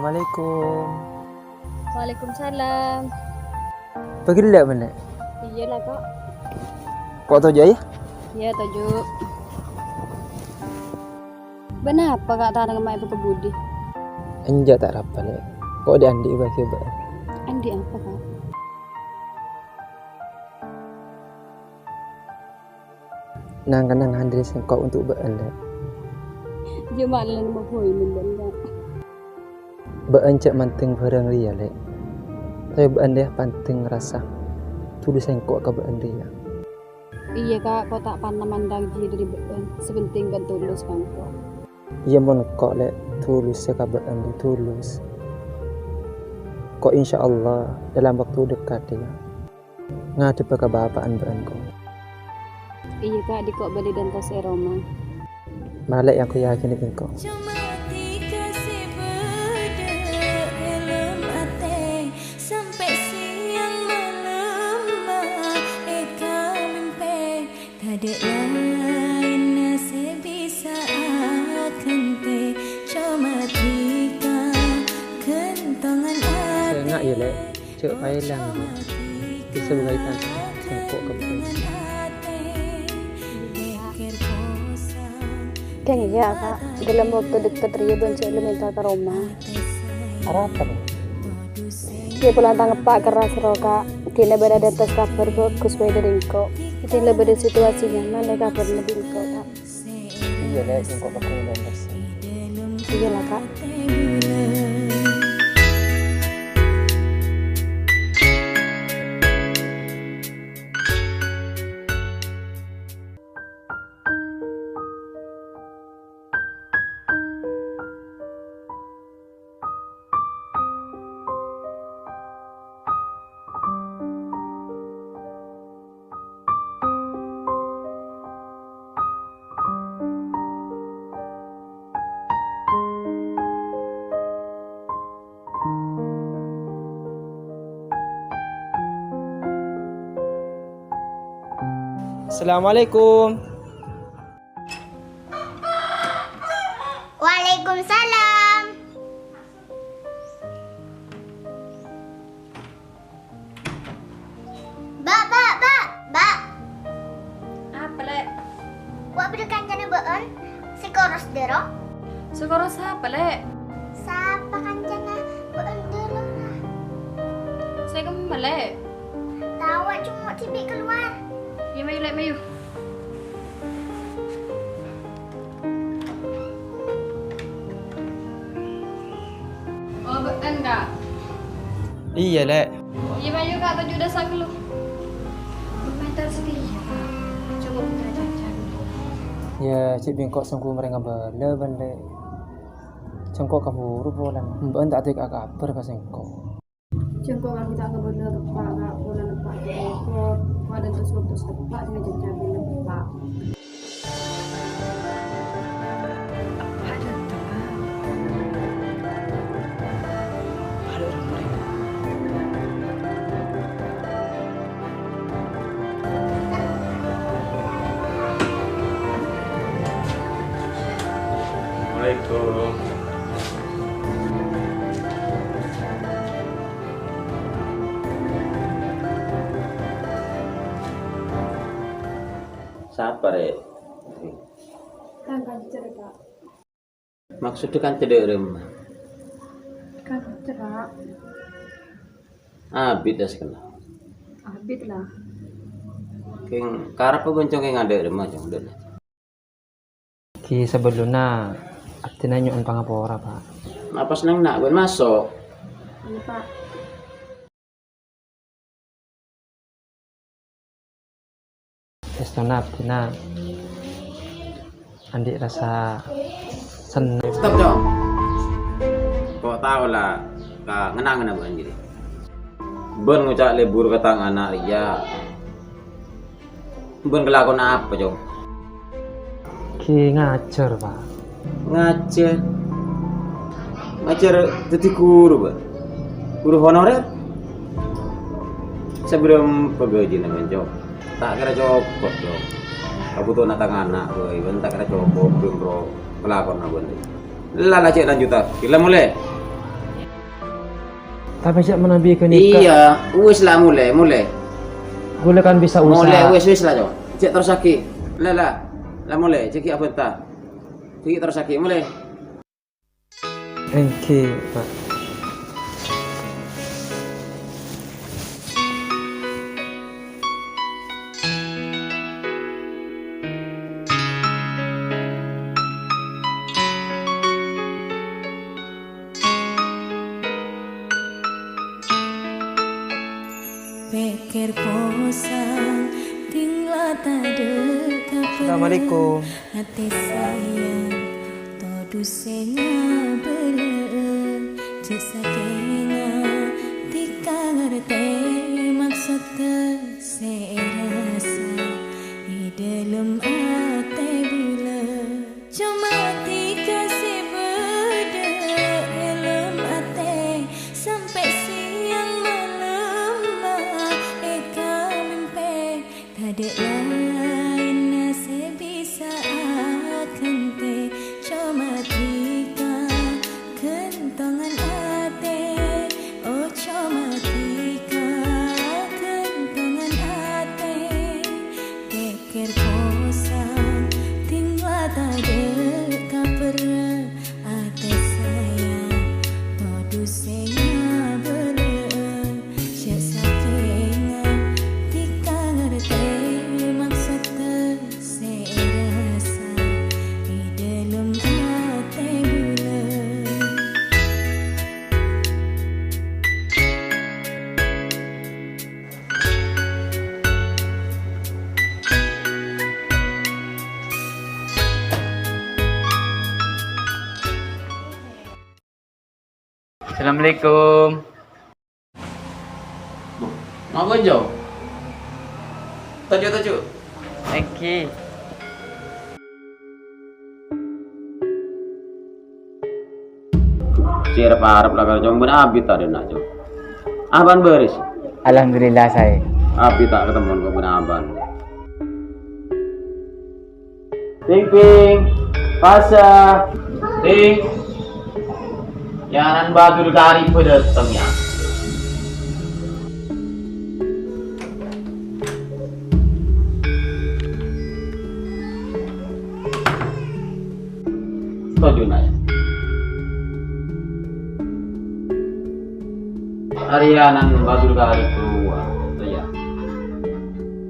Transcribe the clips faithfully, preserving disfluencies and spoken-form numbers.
Assalamualaikum. Waalaikumsalam. Pagella' bâ'na? Iyâ la, Kak. Ko' toju', yâ? Iyâ, toju'. Bâ'na apa, Kak, ta' neng emma' è bâkto budi? Enjâ', ta' arapa, Lè'. Ko' dhi'-andhi' bâgi bâ'na. Andi' apa, Kak? Nang-kennang andhi' sèngko' untuk bâ'na, Lè'. Jhâ' ma'lè mabuwi mendem, Kak. Bâ'na jhâ' manthèng bhârâng rèya, Lè'. Tapè bâ'na rèya panthèng rassa tulus sèngko' ka bâ'na rèya. Iyâ, Kak, ko' ta' panna mandhâng jiyâ dhâri bâ'na, sè penting bâ'na tulus ka engko'. Iyâ, mon engko', Lè', tulus sè ka bâ'na, Lè', tulus. Ko' insyaallah dalam waktu dekat, yâ. Ngadhebbhâ ka bapa'na bâ'na, ko'. Iyâ, Kak, dhi' ko' bâli dântos è roma. Mara, Lè', engko' yakin engko'. Coma dhika sè bâdâ dâlem atè, sampè' sèyang malem è kamèmpè, tadâ' laènna sè bisa aghântè. Coma dhika ghântongan atè. Enga' yâ, Lè'. Jhâ' paèlang, bisa bâgâi tang sèngko' kebbhân. Dhâng iyâ, Kak. Dâlem bâkto dhekkèt rèya bâ'na jhâ' lu mènta ka roma. Arapa, Lè'? Ghi' polana tang eppa' kerras rowa, Kak. Dina bâdâ dâtos kabhâr bhâghus bhâi dhâri engko'. Dina bâdâ situasi nyaman, la kabhârrâ bi' engko', Kak. Iyâ, Lè', sèngko' kabhâr bhâghus. Iyâ la, Kak. Assalamualaikum. Waalaikumsalam. Ba', ba', ba', ba'. Apa, Lè'? Wa' bâdâ kancana bâ'na sè koros dâro. Sè koros sapa, Lè'? Sapa kancana bâ'na dâro, ra? Sè kemma, Lè'? Tawa cuma dhibi' keluar. Iyâ, mayu, Lè', mayu. Oh, bâ'na, Kak? Iyâ, Lè'. Iyâ, mayu, Kak, toju' dâ' sakallo. Meter setengah. Cukup, Kak, jajan. Iyâ, cè' bi' engko' sèngko' marè ngabâlâ, bân, Lè'. Sèngko' kabhuru polana. Bâ'na ta' tèka kabhâr ka sèngko'. Sèngko' lagi ta' ngabâlâ teppa', Kak. Polana teppa' repot. Padahal terus waktu teppa', dia jajan teppa'. Assalamualaikum. Sapa, Rè'? Tang kanca, Kak. Maksoddhâ kanca dâ' remma? Kanca, Kak. Abit la sakallo. Abit la. Kèng karep bân Cong kèng adâ' remma, Cong, dâ'. Ghi sabellunna abdhina nyo'on pangapora, Pak. Napa sennengnga bân maso'? Iyâ, Pak. Èstona abdhina andi' rassa senneng. Stop, Cong. Ko' tao la ka ngen-angenna bân jârèya. Bân ngoca' lebur ka tang ana' rèya. Bân kalakon apa, Cong? Ghi ngajhâr, Pak. Ngajhâr? Ngajhâr dhâddhi ghuru, Pak? Ghuru honorer? Sabârâmpa ghâjina, bân, Cong? Ta' kèra cokop, Cong. Kabhutowanna tang ana' bhâi, bân ta' kèra cokop, bân, ro, kalakonna, bân. Ella, la cè' lanjutaghi, la molè. Tapè jhâ' manabi ghânèka. Iyâ, wis la, molè, molè. Ghulâ kan bisa usaha. Molè, wis, wis la, Cong. Jhâ' terrossaghi. La, la. La molè, jhâ' ghi' abânta. Jhâ' ghi' terrossaghi, molè. Èngghi, Pak. Pèkkèr posang, ding la tadâ' kabhâr. Assalamualaikum. Atè sayang, todus sè ngabâlâ'â, jhâ' sakènga, dhika ngartè maksoddhâ sè èrassa è dâlem atè bulâ. Coma dhika sè bâdâ è lem atè, sampè' sèyang malemma èkamèmpè. Tadâ' laènna sè bisa aghântè, coma dhika ghântongan atè. Oh, coma dhika ghântongan atè. Pèkkèr posang, ding la tadâ' kabhâr. Atè sayang, todus sè ngabâlâ'â, jhâ' sakènga, dhika ngartè maksoddhâ sè èrassa è dâlem atè bulâ. Assalamualaikum. Duh, napa, Jo? Toju', toju'. Èngghi. Sè arep-arep la karo Cong, bân abit ta' dâ' enna', Cong. Abân bâris? Alhamdulillah, saè. Abit ta' katemmon kok bân abân. Ping, Ping. Pasa. Ping. Yâ, nan Badul Karib dâteng, yâ. Toju', Na', yâ. Arèya nan Badul Karib rowa, yâ.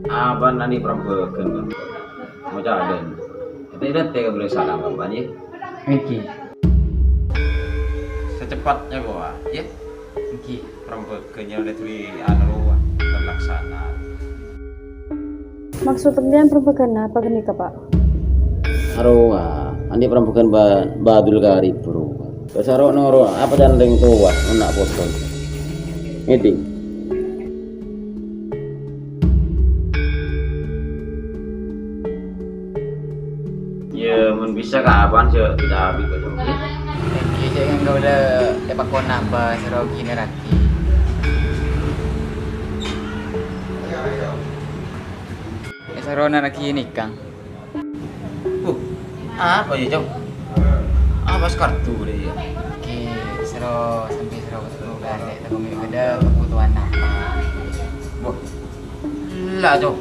Abân andi' parembhâghân, Bân. Ngoca' dâ'. Dâteng-dâteng ka Bro Salam, Bân, yâ. Èngghi. Sacepatnya, Bân, yâ. Èngghi. Parembhâghân nyarè dhuli anu rowa terlaksana. Maksod sampèyan parembhâghân apa ghânèka, Pak? Arowa, andi' parembhâghân Ba-, Badul Karib rowa. Bâsa ro' noro' apa can rèng towa, ana' poto. Ngèdhing. Yâ, mon bisa kapan sè kita abit, Pak Jong? Èngghi, sè èngghâ kaulâ èpakon napa, sèro ghinèrraghi. È sèro nèrraghi nèka. Uh, apa yâ, Jong? Apa sekartu deh, yâ? Èngghi, sèro sambi sèro butuh kan, dek, tako mè' bâdâ kebutuhan napa. Wah, la, Jong.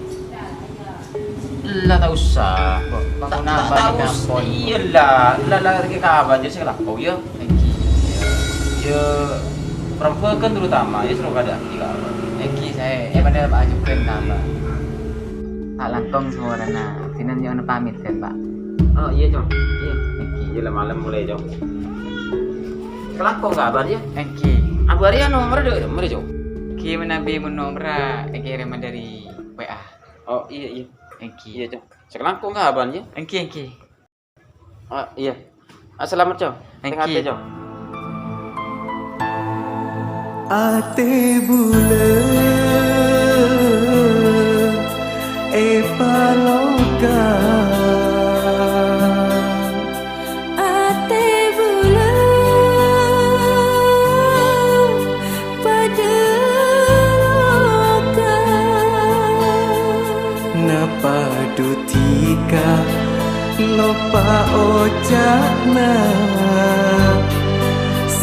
La, ta' osa. Kok, ta', ta', ta' osa. Iyâ, la, la, la, rèng kapan jâ' sè lako, yâ? Èngghi. Yâ, parembhâghân terutama, yâ, sèro kadhâ'âghi kapan. Èngghi, saè, è, padâ Pak ajukan kapan. Pak langkong saporana, abdhina nyo'ona pamit, kan, Pak? Oh, iyâ, Cong. Iyâ. Èngghi. Iyâ, la malem molaè, Cong. Sè langkong kapan, yâ? Èngghi. Abâ' arèya nomerra dâ' remma, Cong? Èngghi, manabi mon nomerra èkèrèm dâri W A. Oh, iyâ, iyâ. Èngghi. Iyâ, Cong. Sè langkong kapan, yâ? Èngghi, èngghi. Ah, iyâ. Ah, salamet, Cong. Thank you. Sèngate, Cong. Atè bulâ èpaloka. Atè bulâ padâ loka. Napa dhika loppa oca'na?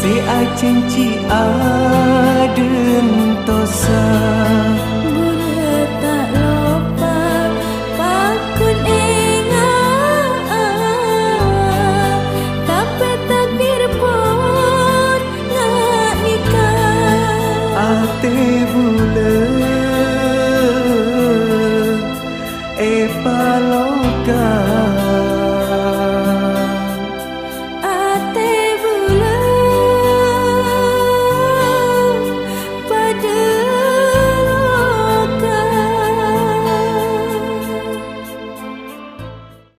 Èajhânjhi adhântosa.